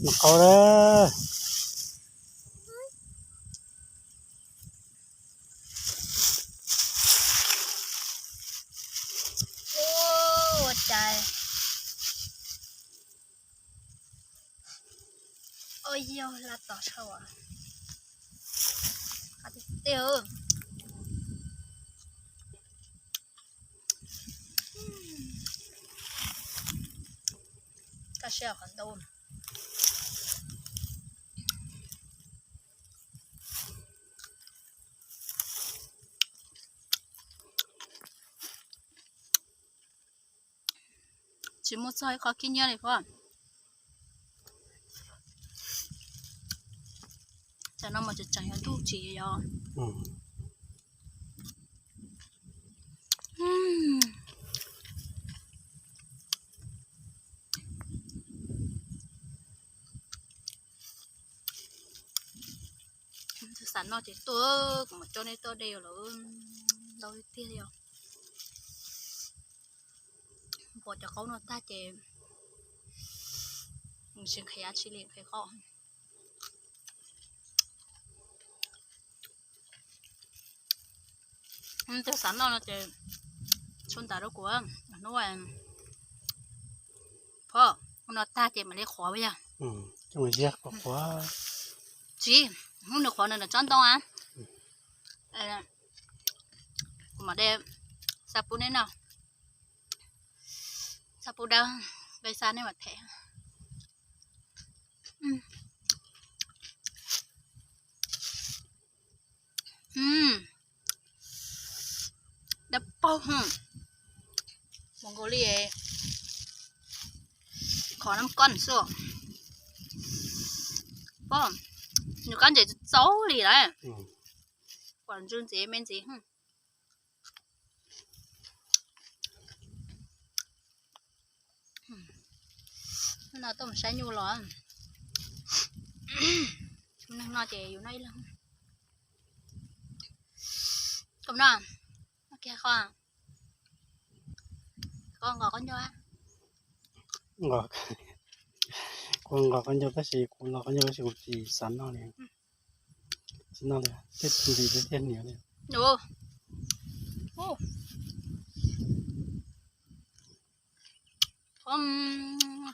Noj qab lawm. Ua cas, ua yog la tom sawv as. Qab tiag tiag. Kaj siab qhov ntau. Tsis muaj txog ib qho khib nyiab li Phob. Tsam no mas tseem yog ntuj tsis yog. Xav noj ces tuaj, kuv mam coj nej tuaj de lawm. Ntau tiag tiag li os. Pom cov qaub no tag ces tsis nqhis dab tsi li, nqhis qhov. Tus xav noj no ces tshuav ntawv rau kuv hnub, Phob, hnub no tag ces mam li qhuav yog. Tsis, hnub nws qhuav nws tsob ntoo a. Kuv mam de xa pub neb noj. Xa pub dawb, de xa nej mam them. Dawb paug, mus nkaus li qhov nab koj xwb. Pom, nws kab ntses txaus li lawm. Pom ntsw ntxiv me ntxiv. No tuaj mus saib nyuj los. Neeg no ces yus noj ib leeg. Koj noj, koj nqos koj ncauj. Kuv nqos koj ncauj tab sis kuv nqos koj ncauj tab sis kuv tsis xav noj li. Tsis noj li, tej ntsis thiaj hniav li.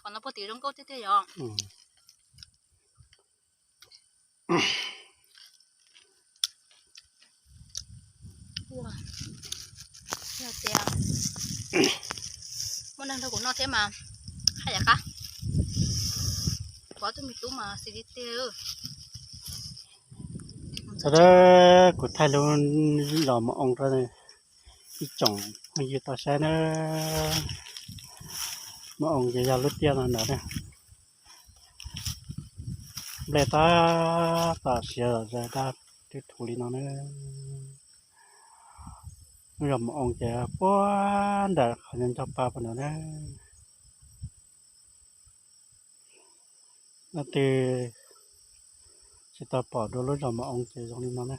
Qhov no puag tim zoo nkauj tiag tiag yom. Yog tias muaj neeg nrog kuv noj thiab mas haj yam qab. Kuv ob tug me tub mas xis li tiag. Kuv thaij lub zos Mos Oo rau ib tsoom phooj ywg tau saib na. Mos Oo ces yog lub tiaj no ntawd na. Nplej tab tom siav zom zaws daj twb thuv li no na. Lub zos Mos Oo ces puag nram qhov nco nco pa puag nrad na. Leej twg tsis tau pom dua lub zos Mos Oo ces zoo li no na.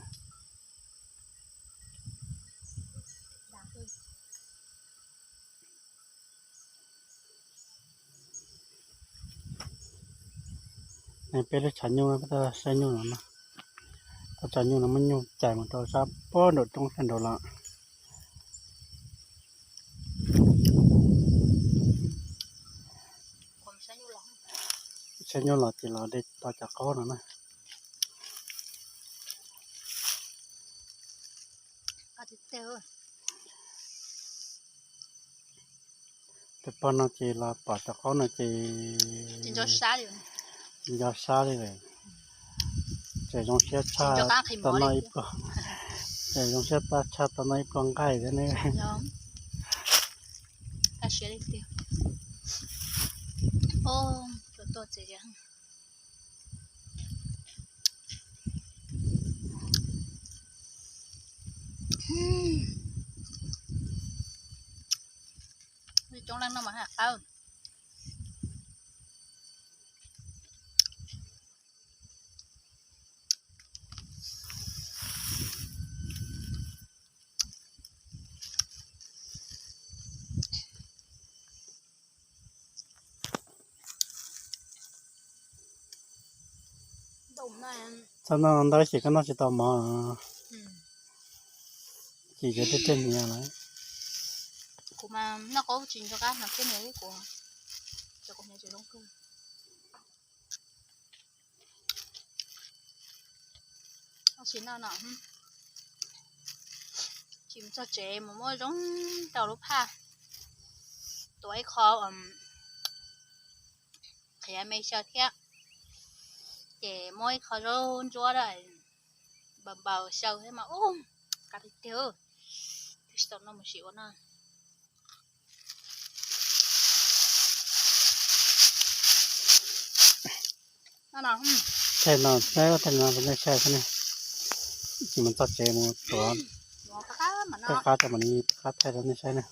Peb lub tshav nyuj, peb tuaj saib nyuj no. Tuaj tso nyuj no muab nyuj cais mus rau sab puag nraum roob sab nraud lawm. Saib nyuj los ces los de tau cov qaub no na. Tus pog no ces los pom cov qaub no ces tsis nco sab li lawm. Tseem zoo siab tshaj tau noj ib pluag, tseem zoo siab tshaj tau noj ib pluag nqaij thiab ne. Coob leej noj mas haj qab. Txhob noj ntau ces koj noj tsis tau mov. Ces yuav tej tej niam lawm. Kuv mas noj qaub tsis nco qab no thiab nws ib kuv cov kuv hniav tsis zoo kawg. Tsis noj no, tsis mus txog tsev mus muab zoo tau lub phaj tuav ib qho qhiav me xyaw thiab, ces muab ib qho zaub ntsuab npaws npaws xyaw thiab mas ub, qab tiag tiag. Twb tsis tau noj mus sim ua no. Thaij no, thaij no rau nej saib xwb ne. Tsis mus txog tsev mus tuav, qab qab rau mam li qab thaij rau nej saib na.